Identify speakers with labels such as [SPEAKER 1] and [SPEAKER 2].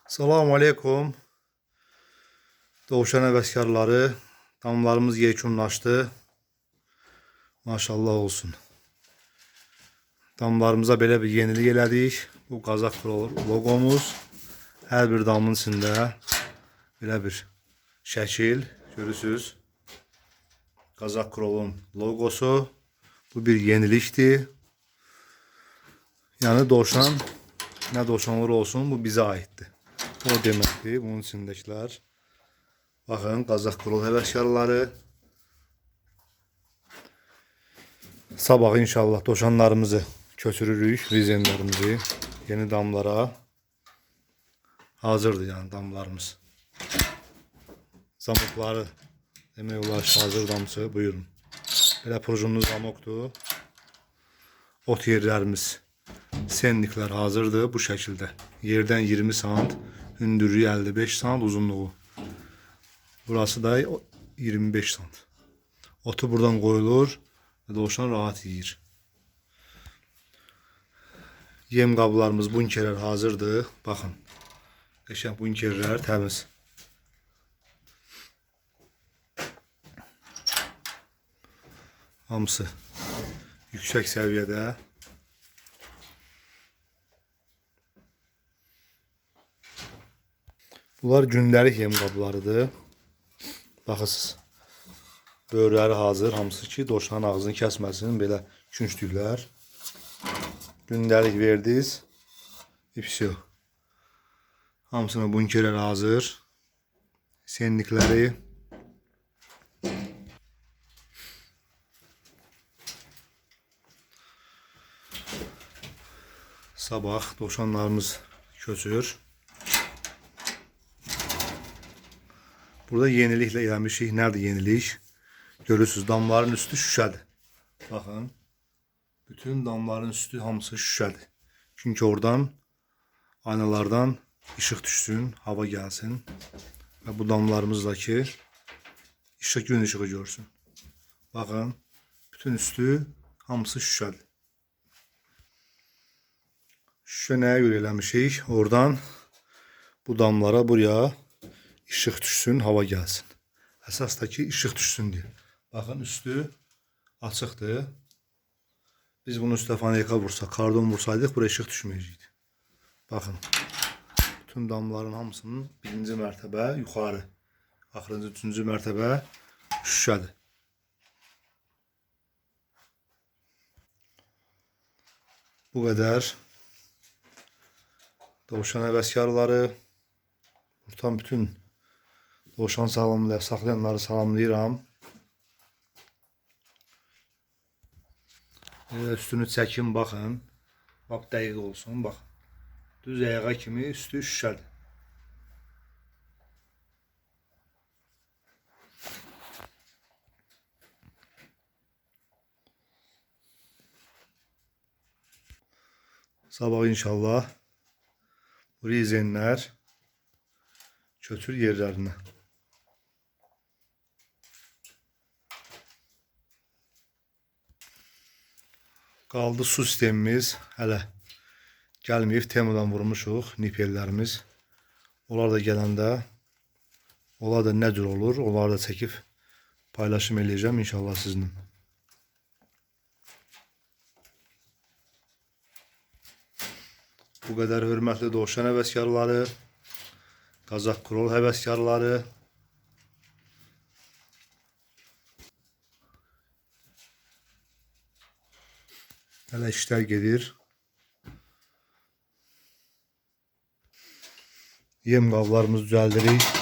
[SPEAKER 1] Salam aleykum. Dovşan həvəskarları, damlarımız yekunlaşdı. Maşallah olsun. Damlarımıza belə bir yenilik elədik. Bu Qazax Krol loqomuz. Hər bir damın içində belə bir şəkil görürsünüz. Qazax Krolun loqosu. Bu bir yenilikdir. Yəni dovşan nə dovşan olur olsun bu bizə aiddir. O deməkdir bunun içindəkilər. Baxın Qazax Krol həvəskarları. Sabah inşallah dovşanlarımızı köçürürük, rizenlərimizi yeni damlara. Hazırdır yəni damlarımız. Zamokları demək olar ki, hazır damısı. Buyurun. Belə prujunlu zamokdur. Ot yerlərimiz, senliklər hazırdır bu şəkildə. Yerdən 20 sant, hündürlüyü 55 sant, uzunluğu. Burası da 25 sant. Otu buradan qoyulur və dovşan rahat yeyir. Yem qablarımız, bunkerlər hazırdır. Baxın. Qəşəng bunkerlər təmiz. Hamısı yüksək səviyyədə. Bunlar gündəlik yem qablarıdır. Baxırsınız. Böyrləri hazır, hamısı ki, dovşanın ağzını kəsməsin, belə künclüklər. Gündəlik verdiniz. İpsi yox. Hamısına bunkerlər hazır. Senlikləri. Sabah dovşanlarımız köçür. Burada yeniliklə eləmişik. Nədir yenilik? Görürsünüz, damların üstü şüşədir. Baxın. Bütün damların üstü hamısı şüşədir. Çünki oradan aynalardan işıq düşsün, hava gəlsin və bu damlarımızla ki işıq, gün işığı görsün. Baxın, bütün üstü hamısı şüşədir. Şüşə nəyə görə eləmişik? Oradan bu damlara buraya işıq düşsün, hava gəlsin. Əsas da ki, işıq düşsün deyə. Baxın, üstü açıqdır. Biz bunun üstə fanerka vursaq, kardon vursaydıq, buraya işıq düşməyəcəkdi. Baxın, bütün damların hamısının birinci mərtəbə yuxarı, axırıncı, üçüncü mərtəbə şüşədir. Bu qədər. Dovşan həvəskarları, buradan bütün dovşan saxlayanları salamlayıram. Üstünü çəkin, baxın. Lap dəqiq olsun, bax. Düz ayağa kimi üstü şüşədir. Sabah inşallah bu rizenlər köçür yerlərinə. Qaldı su sistemimiz hələ gəlməyib. Temudan vurmuşuq nipellərimiz. Onlar da gələndə, onlar da nə cür olur, onları da çəkib paylaşım eləyəcəm inşallah sizinlə. Bu qədər hörmətli dovşan həvəskarları, Qazax Krol həvəskarları. Hələ işlər gedir. Yem qablarımızı düzəldirik.